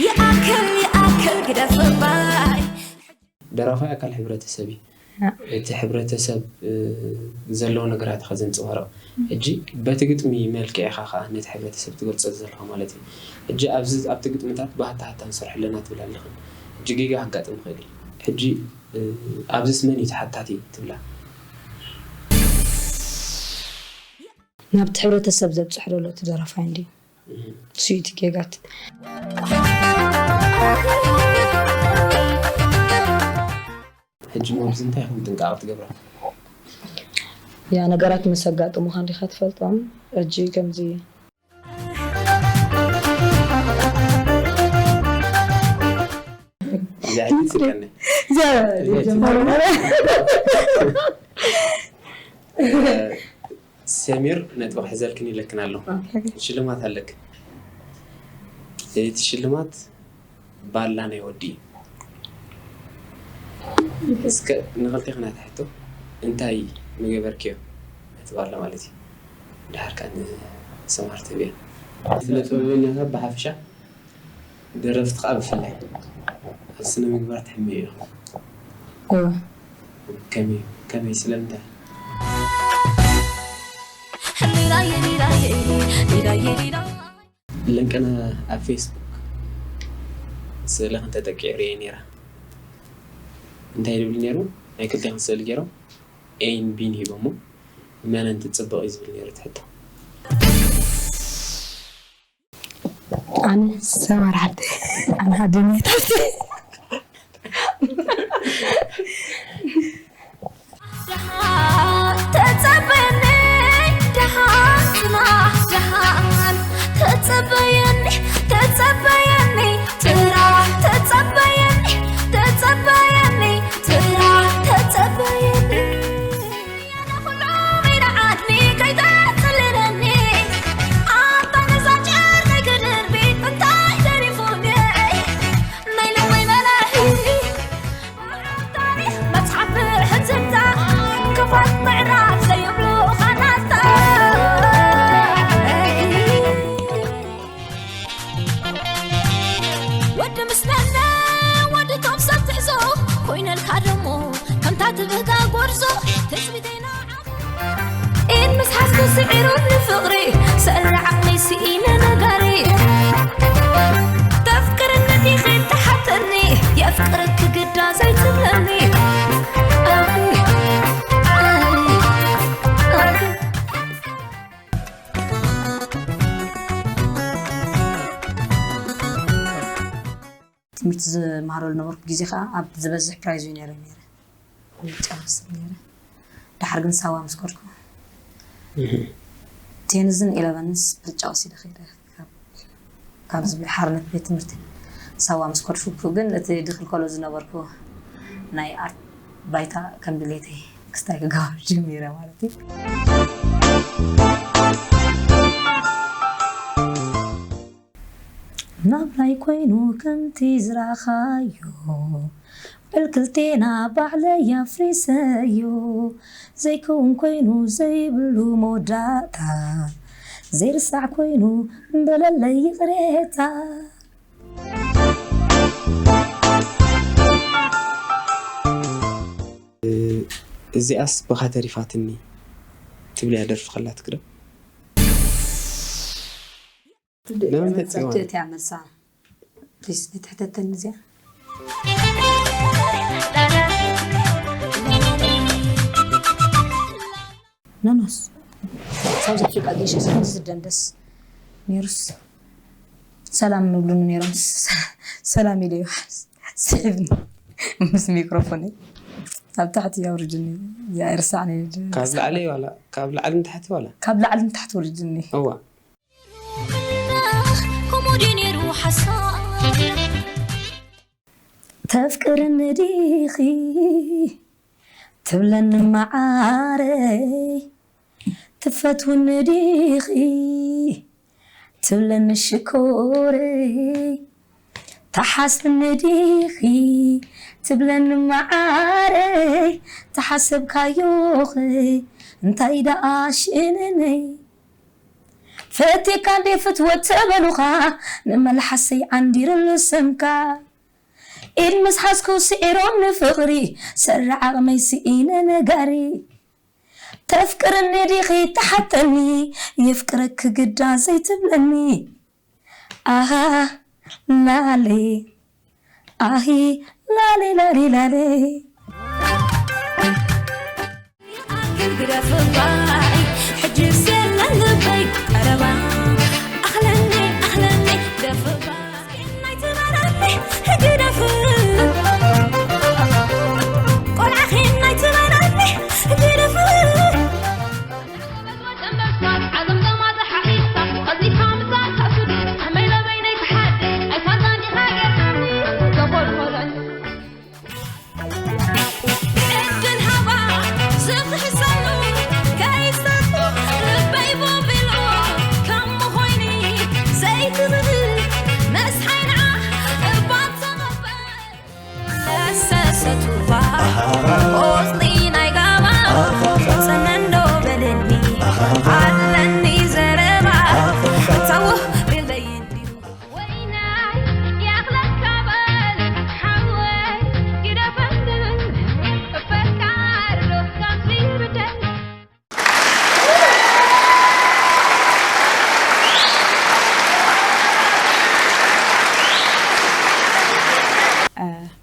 ይኣክል ይኣክል ግደፍ እባይ። ደራፋይ ኣካል ሕብረተሰብ እዩ። እቲ ሕብረተሰብ ዘለዎ ነገራት ኢኻ ዘንፅባርቕ። ሕጂ በቲ ግጥሚ መልክዕ ኢኻ ከዓ ነቲ ሕብረተሰብ ትገልፆ ዘለኻ ማለት እዩ። ሕጂ ኣብዚ ኣብቲ ግጥምታት ባህታ ሃታ ንሰርሐለና ትብል ኣለኽን። ሕጂ ጌጋ ከጋጥም ይኽእል እዩ። ሕጂ ኣብዚስ መን እዩ ተሓታቲ ትብላ? ናብቲ ሕብረተሰብ ዘብፅሕ ዘሎ እቲ ደራፋይ እንድዩ። እሱ እዩ እቲ ጌጋት። ሕጂ ሞ ኣብዚ እንታይ ከም ጥንቃቐ ትገብራ? ያ ነገራት ምስ ኣጋጥሙኻ እንዲኻ ትፈልጦም። ሕጂ ከምዚ እዚኣ ሕጂ ትስቀኒ። ሰሚር ነጥቢ ክሕዘልክን ኢለክን ኣለኹ። ሽልማት ኣለክ። እቲ ሽልማት ባላ ናይ ወዲ እዩ። እስከ ንኽልቴኽና ትሕቶ እንታይ ምገበርክዮ ነቲ ባላ ማለት እዩ። ድሓር ከኣ ንሰማር ትህብያ። ስነ ጥበበኛታት ብሓፈሻ ደረፍቲ ከኣ ብፍላይ ኣብ ስነ ምግባር ትሕመዩ ኢኹም። እወ። ከመይ ከመይ ስለምንታይ? ሊላየ ሊላየ ሊላየ ሊላ ለንቀነ ኣብ ፌስቡክ ስእልኽን ተጠቂዑ ርእየ ነይረ። እንታይ ይብል ነይሩ? ናይ ክልቴኽን ስእሊ ገይሮም ኤን ቢን ሂቦሞ መነን ትፅብቕ እዩ ዝብል ነይሩ እቲ ሕቶ። ኣነ ሰማር ሓብተይ ኣነ ሃደሜት ሓብተይ ተጸበየኒ ደሓን ጽናሕ ደሓን ተጸበየኒ ተጸበየኒ ጥራሕ ተጸበየኒ ተጸበየኒ ጥራሕ ተጸበየኒ ያለ ኩሉ ሜዳ ዓድኒ ከይተጽልለኒ ኣንታ ነዛ ጨርቂ ክድርቢ እንታይ ደሪፉኒ ናይ ልበይ መላሒ ወዲ ምስለና ወዲ ቶም ሰብ ትሕዞ ኮይነልካ ደሞ ከምታ ትብህጋ ጎርዞ ትጽቢተይና ኢድ ምስ ሓዝኩ ስዒሩኒ ፍቕሪ ስእሊ ዓቕሚ ስኢነ ነጋሪ ተፍቅርኒ ዲኺ ተሓተኒ የፍቅርኪ ግዳ ዘይትብለኒ ትምህርቲ ዝመሃረሉ ነበርኩ ግዜ ከዓ ኣብ ዝበዝሕ ፕራይዝ እዩ ነይረ ነይረ ጫወስብ ነይረ ድሓር ግን ሳዋ ምስ ከድኩ ቴንዝን ኢለቨንስ ብልጫ ወሲደ ከይደ ካብዚ ሓርነት ቤት ትምህርቲ ሳዋ ምስ ከድኩ ግን እቲ ድክልከሎ ዝነበርኩ ናይ ኣርት ባይታ ከም ድሌተይ ክስታይ ክገብር ጀሚረ ማለት እዩ ናብራይ ኮይኑ ከምቲ ዝረኣኻዮ በል ክልቴና ባዕለይ ኣፍሪሰዮ ዘይከውን ኮይኑ ዘይብሉ መወዳእታ ዘይርሳዕ ኮይኑ በለለይ ይቕሬታ እዚኣስ ብኻ ተሪፋትኒ ትብልያ ደርፊ ከላ ትግረም ለምን ተጽዋ እቲያ መልሳ ፕሊስ ንትሕተተኒ እዚኣ ኖኖስ ሳውዝ ኣፍሪቃ ጌሻ ከምዚ ዝደንደስ ነይሩስ ሰላም ንብሉኒ ነይሮም ሰላም ኢለዮ ስሒብኒ ምስ ሚክሮፎነይ ኣብ ታሕቲ ኣውርድኒ እዚኣ ኣይርሳዕኒ ካብ ላዕሊ ዋላ ካብ ላዕሊ ንታሕቲ ዋላ ካብ ላዕሊ ንታሕቲ ውርድኒ እዋ ከምኡ ድዩ ነይሩ ሓሳብ ተፍቅርኒ ዲኺ ትብለኒ መዓረይ ትፈትውኒ ዲኺ ትብለኒ ሽኮረይ ትሓስብኒ ዲኺ ትብለኒ መዓረይ ትሓሰብካዮኸ እንታይ ደኣ ሽእንነይ ፈቴካ እንዴ ፍትወት ተበሉኻ ንመልሓሰይ ዓንዲረሉ ስምካ ኢድ ምስ ሓዝኩ ስዒሮም ንፍቕሪ ሰሪ ዓቕመይ ስኢነ ነጋሪ ተፍቅርኒ ዲኺ ተሓተኒ የፍቅረኪ ግዳ ዘይትብለኒ ኣሃ ላሌ ኣሂ ላሌ ላሌ ላሌ ይኣክል ግደፍባይ ሕጂ ሴለን ልበይ ቀረባ ኣኽለኒ ኣኽለኒ ግደፍባይ ናይ ትበረኒ ግደፍ ቆልዓኺ ናይ ትበረኒ ግደፍ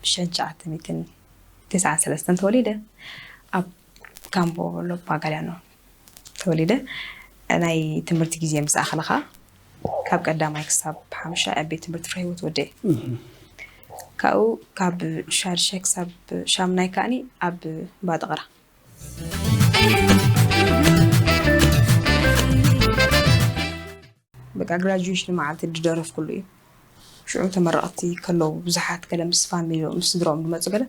ብሽሕን ትሽዓተ ሚእትን ተስዓን ሰለስተን ተወሊደ ኣብ ካምቦ ሎፓ ጋሊያኖ ተወሊደ ናይ ትምህርቲ ግዜ ምስ ኣኸለ ከዓ ካብ ቀዳማይ ክሳብ ሓምሻይ ኣብ ቤት ትምህርቲ ፍረ ህይወት ወደ ካብኡ ካብ ሻድሻይ ክሳብ ሻምናይ ከዓኒ ኣብ ባጠቕራ በቃ ግራጁዌሽን መዓልቲ ዝደረፍኩሉ እዩ። ሽዑ ተመረቕቲ ከለዉ ብዙሓት ገለ ምስ ፋሚሊ ምስ ስድርኦም ዝመፁ ገለ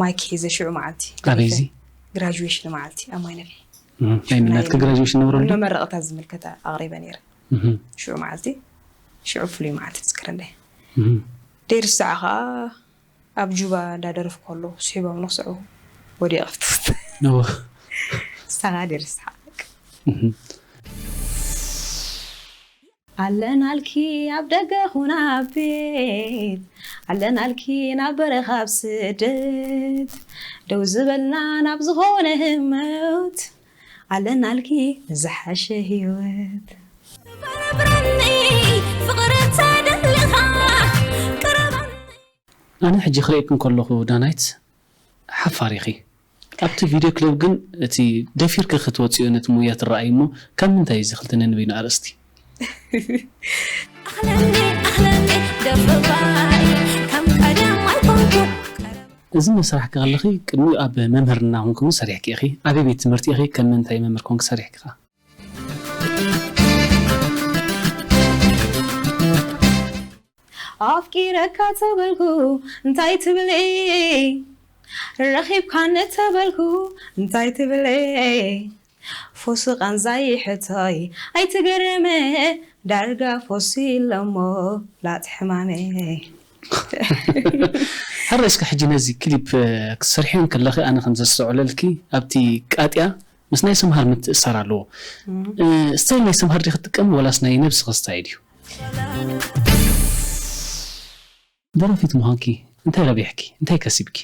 ማይክ ሒዘ ሽዑ መዓልቲ ኣበይ እዚ ግራጁዌሽን መዓልቲ ኣብ ማይነፊ ናይ ምናትኪ ግራጁዌሽን ነበረሉ መመረቕታ ዝምልከት ኣቕሪበ ነይረ። ሽዑ መዓልቲ ሽዑ ፍሉይ መዓልቲ ዝዝክረለይ። ደይርሳዕ ከዓ ኣብ ጁባ እንዳደረፍኩ ከለኹ ስሒቦም ንኽስዕቡ ወዲቐ ፍትፍት። ነዎ ንሳ ከዓ ደይርሳዕ። ኣለናልኪ ኣብ ደገ ኹን ኣብ ቤት ኣለናልኪ ናብ በረኻ ኣብ ስደት ደው ዝበልና ናብ ዝኾነ ህሞት ኣለናልኪ ንዝሓሸ ህይወት። ኣነ ሕጂ ክርእየኪ እንከለኹ ዳናይት ሓፋር ኢኺ ኣብቲ ቪድዮ ክሊፕ ግን እቲ ደፊርኪ ክትወፅዮ ነቲ ሙያ ትረኣይ እሞ ካብ ምንታይ እዚ ክልተ ነንበይኑ ኣርእስቲ ኣኽለኒ ኣኽለኒ ደፍባይ ከም ቀደም ኣይኮንኩ እዚ መስራሕ ከለኺ ቅድሚኡ ኣብ መምህርና ኮንኩ እውን ሰሪሕኪ ኢኺ ኣበይ ቤት ትምህርቲ ኢኺ ከም ምንታይ መምህር ኮንኪ ሰሪሕኪ ኸ ኣፍቂረካ ተበልኩ እንታይ ትብሊ ረኺብካኒ ተበልኩ እንታይ ትብሊ ፎሲ ቃንዛይ ሕቶይ ኣይትገረመ ዳርጋ ፎሲ ኢሎሞ ላጥ ሕማመይ ሕራይ እስከ ሕጂ ነዚ ክሊፕ ክትሰርሕዮ ከለኺ ኣነ ከም ዘስተውዕለልኪ ኣብቲ ቃጥያ ምስ ናይ ሰምሃር ምትእስሳር ኣለዎ። ስታይል ናይ ሰምሃር ዲኺ ትጥቀሚ ዋላስ ናይ ነብስኺ ስታይል እዩ? ደራፊት ምዃንኪ እንታይ ረቢሕኪ? እንታይ ከሲብኪ?